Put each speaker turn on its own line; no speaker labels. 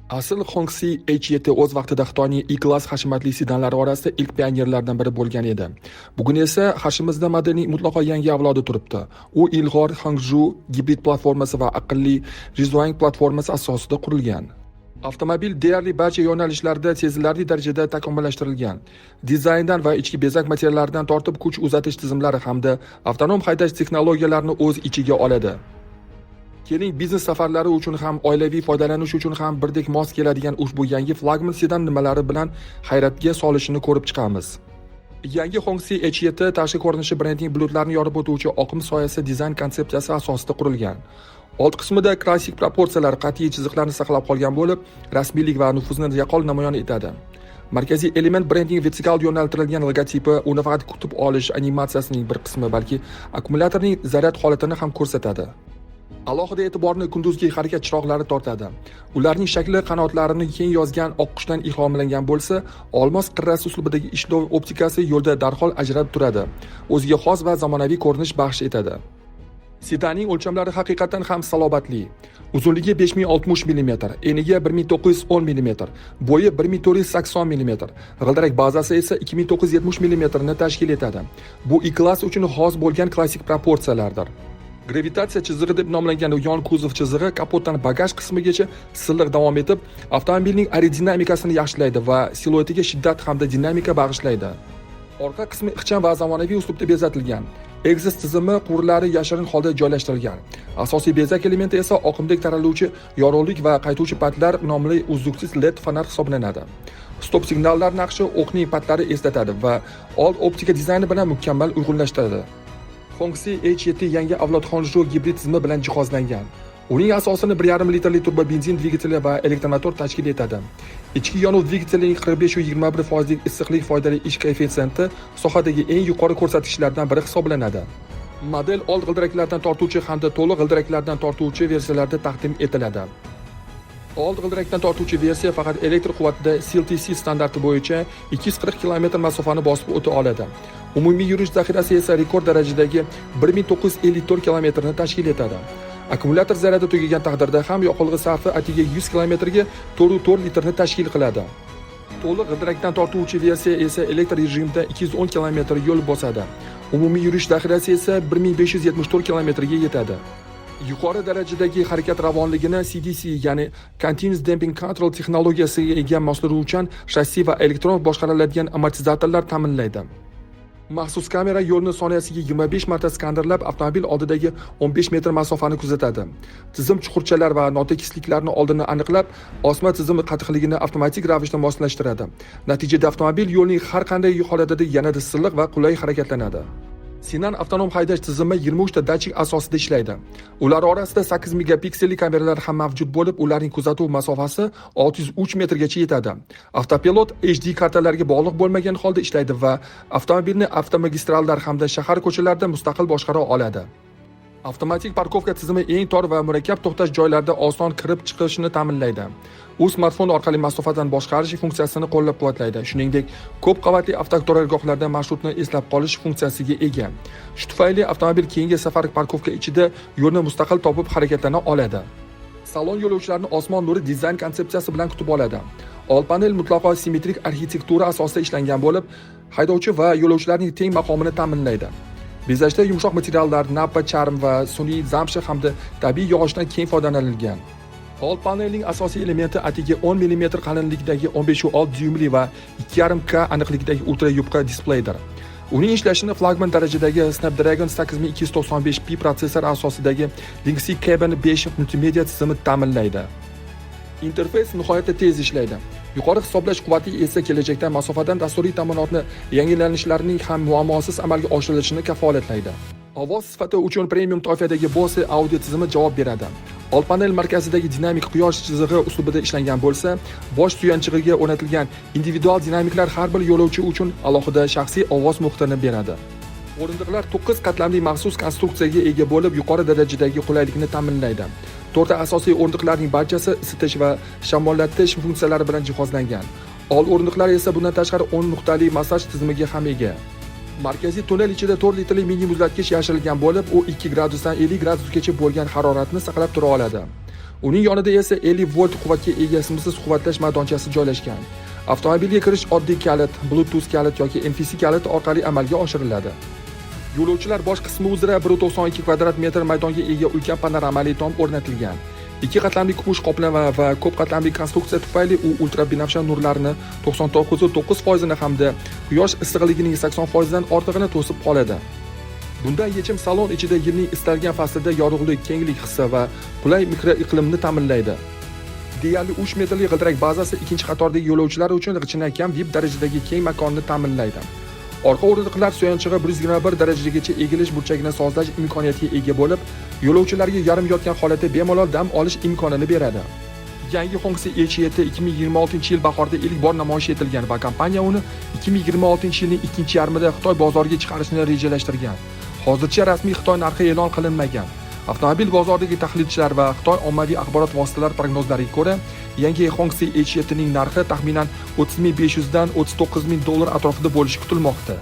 Asl Hongqi H7 o'z vaqtida Xitoyning E-klass hashamatli sedanlari orasida ilk pionerlardan biri bo'lgan edi. Bugun esa qarshimizda modelning mutlaqo yangi avlodi turibdi. U ilg'or Hangzhou gibrid platformasi va aqlli Rizhuang platformasi asosida qurilgan. Avtomobil deyarli barcha yo'nalishlarda sezilarli darajada takomillashtirilgan. Dizayndan va ichki bezak materiallaridan tortib kuch uzatish tizimlari hamda avtonom haydash texnologiyalarini o'z ichiga oladi. Keling, biznes safarlari uchun ham, oilaviy foydalanish uchun ham birdek mos keladigan ushbu yangi flagman sedan nimalari bilan hayratga solishini ko'rib chiqamiz. Yangi Hongqi H7 tashqi ko'rinishi brendning bulutlarni yorib o'tuvchi oqim soyasi dizayn konsepsiyasi asosida qurilgan. Old qismida klassik proporsiyalar, qat'iy chiziqlarni saqlab qolgan bo'lib, rasmiylik va nufuzni yaqqol namoyon etadi. Markaziy element brendning vertikal yo'naltirilgan logotipi uni faqat kutib olish animatsiyasining bir qismi, balki akkumulyatorning zaryad holatini ham ko'rsatadi. Alohida e'tiborni kunduzgi harakat chiroqlari tortadi. Ularning shakli qanotlarini keng yozgan oqqushdan ilhomlangan bo'lsa, olmos qirrasi uslubidagi ishlov optikasi yo'lda darhol ajralib turadi. O'ziga xos va zamonaviy ko'rinish baxsh etadi. Sedanning o'lchamlari haqiqatan ham salobatli. Uzunligi 5060 mm, eniga 1910 mm, bo'yi 1480 mm, g'ildirak bazasi esa 2970 mm ni tashkil etadi. Bu E-klass uchun xos bo'lgan klassik proporsiyalardir. Gravitatsiya chizig'i deb nomlangan yon kuzov chizig'i kapotdan bagaj qismigacha silliq davom etib, avtomobilning aerodinamikasini yaxshilaydi va siluetiga shiddat hamda dinamika bag'ishlaydi. Orqa qismi ixcham va zamonaviy uslubda bezatilgan. Ekzoz tizimi quvurlari yashirin holda joylashtirilgan. Asosiy bezak elementi esa oqimdek taraluvchi yorug'lik va qaytuvchi patlar nomli uzluksiz LED fonar hisoblanadi. Stop signallar naqshi o'qning patlari eslatadi va old optika dizayni bilan mukammal uyg'unlashtiradi. Hongqi H7 yangi avlod Hangzhou gibrid tizimi bilan jihozlangan. Uning asosini 1,5 litrli turbo benzin dvigateli va elektromotor tashkil etadi. Ichki yonuv dvigatelining 45,21 foizlik issiqlik foydali ish koeffitsiyenti sohadagi eng yuqori ko'rsatkichlardan biri hisoblanadi. Model old g'ildiraklardan tortuvchi hamda to'liq g'ildiraklardan tortuvchi versiyalarda taqdim etiladi. Old g'ildirakdan tortuvchi versiya faqat elektr quvvatida CLTC standarti bo'yicha 240 km masofani bosib o'ta oladi. Umumiy yurish zaxirasi esa rekord darajadagi 1954 kilometrni tashkil etadi. Akkumulyator zaryadi tugagan taqdirda ham yoqilg'i sarfi atigi 100 kilometrga 4,4 litrni tashkil qiladi. To'liq g'ildirakdan tortuvchi versiya esa elektr rejimida 210 kilometr yo'l bosadi. Umumiy yurish zaxirasi esa 1574 kilometrga yetadi. Yuqori darajadagi harakat ravonligini CDC, ya'ni Continuous Damping Control texnologiyasiga ega moslashuvchan shassi va elektron boshqariladigan amortizatorlar ta'minlaydi. Maxsus kamera yo'lni soniyasiga 25 marta skanerlab, avtomobil oldidagi 15 metr masofani kuzatadi. Tizim chuqurchalar va notekisliklarni oldindan aniqlab, osma tizimi qattiqligini avtomatik ravishda moslashtiradi. Natijada avtomobil yo'lning har qanday holatida yanada silliq va qulay harakatlanadi. Sinan avtonom haydash tizimi 23 ta datchik asosida ishlaydi. Ular orasida 8 megapikselli kameralar ham mavjud bo'lib, ularning kuzatuv masofasi 603 metrgacha yetadi. Avtopilot HD kartalarga bog'liq bo'lmagan holda ishlaydi va avtomobilni avtomagistrallar hamda shahar ko'chalarida mustaqil boshqara oladi. Avtomatik parkovka tizimi eng tor va murakkab to'xtash joylarida oson kirib chiqishni ta'minlaydi. U smartfon orqali masofadan boshqarish funksiyasini qo'llab-quvvatlaydi. Shuningdek, ko'p qavatli avtoturargohlarda marshrutni eslab qolish funksiyasiga ega. Shu tufayli avtomobil keyingi safar parkovka ichida yo'lni mustaqil topib harakatlana oladi. Salon yo'lovchilarni osmon nuri dizayn konsepsiyasi bilan kutib oladi. Old panel mutlaqo simmetrik arxitektura asosida ishlangan bo'lib, haydovchi va yo'lovchilarning teng maqomini ta'minlaydi. Bezashda yumshoq materiallar, nappa, charm va sun'iy zamsha hamda tabiiy yog'ochdan keng foydalanilgan. Old panelning asosiy elementi atigi 10 mm qalinlikdagi 15,6 dyuymli va 2,5 K aniqlikdagi ultra yupqa displeydir. Uning ishlashini flagman darajadagi Snapdragon 8295P protsessor asosidagi Lynxi Cabin 5 multimedia tizimi ta'minlaydi. Interfeys nihoyatda tez ishlaydi. Yuqori hisoblash quvvati esa kelajakda masofadan dasturiy ta'minotni yangilanishlarining ham muammosiz amalga oshirilishini kafolatlaydi. Ovoz sifati uchun premium toifadagi Bose audio tizimi javob beradi. Old panel markazidagi dinamik quyosh chizig'i uslubida ishlangan bo'lsa, bosh suyanchig'iga o'rnatilgan individual dinamiklar har bir yo'lovchi uchun alohida shaxsiy ovoz muhitini beradi. O'rindiqlar 9 qatlamli maxsus konstruksiyaga ega bo'lib, yuqori darajadagi qulaylikni ta'minlaydi. To'rtta asosiy o'rindiqlarning barchasi isitish va shamollatish funksiyalari bilan jihozlangan. Old o'rindiqlar esa bundan tashqari 10 nuqtali massaj tizimiga ham ega. Markaziy tunnel ichida 4 litrli mini muzlatgich yashirilgan bo'lib, u 2 gradusdan 50 gradusgacha bo'lgan haroratni saqlab tura oladi. Uning yonida esa 50 volt quvvatga ega simsiz quvvatlash maydonchasi joylashgan. Avtomobilga kirish oddiy kalit, Bluetooth kalit yoki NFC kalit orqali amalga oshiriladi. Yo'lovchilar bosh qismi uzra 1,92 kvadrat metr maydonga ega ulkan panoramali tom o'rnatilgan. Ikki qatlamli kumush qoplama va ko'p qatlamli konstruksiya tufayli u ultrabinafsha nurlarni 99,9 foizini hamda quyosh issiqligining 80 dan ortig'ini to'sib qoladi. Bunday yechim salon ichida yilning istalgan faslida yorug'lik, kenglik hissi va qulay mikroiqlimni ta'minlaydi. Deyarli 3 metrli g'ildirak bazasi ikkinchi qatordagi yo'lovchilar uchun chinakam VIP darajadagi keng makonni ta'minlaydi. Orqa o'rindiqlar suyanchig'i 121 darajagacha egilish burchagini sozlash imkoniyatiga ega bo'lib, yo'lovchilarga yarim yotgan holatda bemalol dam olish imkonini beradi. Yangi Hongqi H7 2026 yil bahorida ilk bor namoyish etilgan va kompaniya uni 2026 yilning ikkinchi yarmida Xitoy bozoriga chiqarishni rejalashtirgan. Hozircha rasmiy Xitoy narxi e'lon qilinmagan. Avtomobil bozoridagi tahlilchilar va Xitoy ommaviy axborot vositalari prognozlariga ko'ra, yangi Hongqi H7 ning narxi taxminan 30 500 dan 39 ming dollar atrofida bo'lishi kutilmoqda.